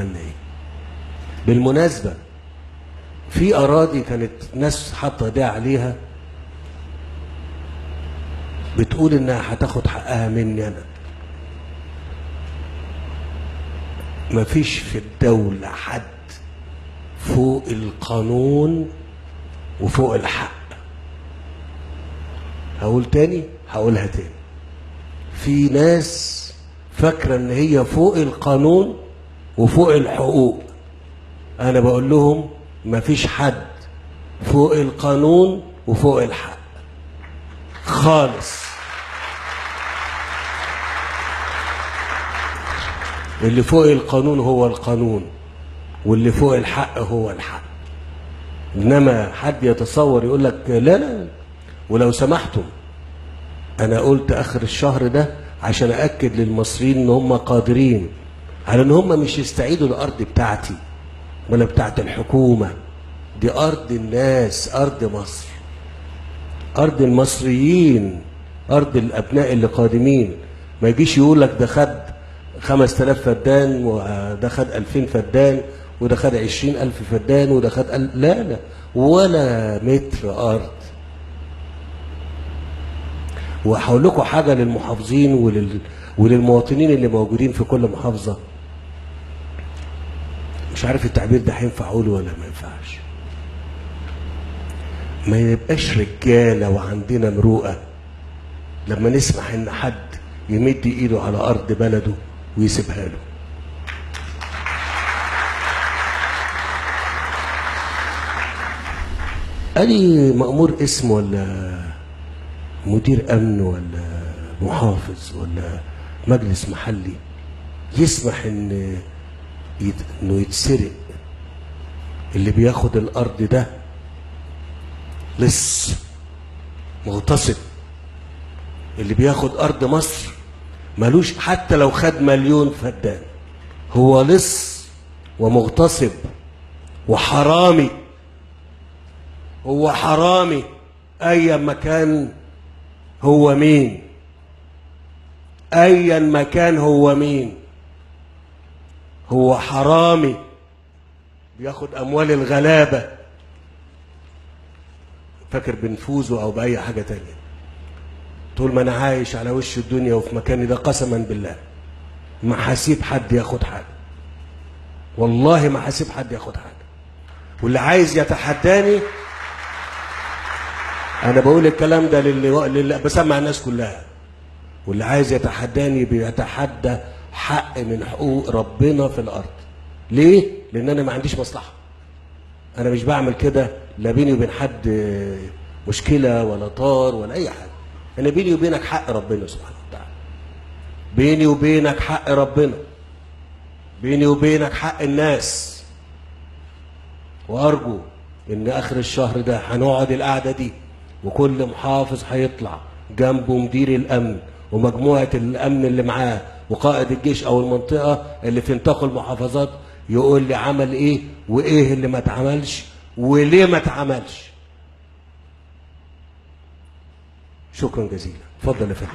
عملنا ايه. بالمناسبة في اراضي كانت ناس حاطه ايديها عليها بتقول انها هتاخد حقها مني انا. مفيش في الدولة حد فوق القانون وفوق الحق. هقول تاني، هقولها تاني. في ناس فاكرة ان هي فوق القانون وفوق الحقوق. انا بقول لهم مفيش حد فوق القانون وفوق الحق خالص. اللي فوق القانون هو القانون، واللي فوق الحق هو الحق. انما حد يتصور يقول لك لا لا. ولو سمحتم، انا قلت اخر الشهر ده عشان اكد للمصريين ان هم قادرين على ان هم مش يستعيدوا الارض بتاعتي ولا بتاعت الحكومة. دي ارض الناس، ارض مصر، ارض المصريين، ارض الابناء اللي قادمين. ما يجيش يقول لك ده خد 5000 فدان، وده خد 2000 فدان، وده خد 20000 فدان، وده خد لا لا، ولا متر ارض. وهقول لكم حاجة للمحافظين وللمواطنين اللي موجودين في كل محافظة. مش عارف التعبير ده هينفع اقوله ولا ما ينفعش. ما يبقاش رجاله وعندنا مروءه لما نسمح ان حد يمد ايده على ارض بلده ويسيبها له. أني مأمور اسم ولا مدير أمن ولا محافظ ولا مجلس محلي يسمح إنه يتسرق؟ اللي بياخد الأرض ده لص مغتصب. اللي بياخد أرض مصر ملوش، حتى لو خد 1,000,000 فدان هو لص ومغتصب وحرامي. هو حرامي أيا ما كان هو مين، أيا ما كان هو مين، هو حرامي بياخد أموال الغلابة، فاكر بنفوذه أو بأي حاجة تانية. طول ما أنا عايش على وش الدنيا وفي مكاني ده قسما بالله ما هسيب حد ياخد حاجة، والله ما هسيب حد ياخد حاجة. واللي عايز يتحداني، أنا بقول الكلام ده للي بسمع الناس كلها، واللي عايز يتحداني بيتحدى حق من حقوق ربنا في الأرض. ليه؟ لأن أنا ما عنديش مصلحة. أنا مش بعمل كده لا بيني وبين حد مشكلة ولا طار ولا أي حاجة. أنا بيني وبينك حق ربنا سبحانه وتعالى، بيني وبينك حق ربنا، بيني وبينك حق الناس. وأرجو إن آخر الشهر ده هنقعد القعدة دي، وكل محافظ هيطلع جنبه مدير الأمن ومجموعة الأمن اللي معاه وقائد الجيش أو المنطقة اللي في نطاق المحافظات، يقول لي عمل إيه وإيه اللي ما اتعملش وليه ما اتعملش. شكرا جزيلا. اتفضل يا فندم.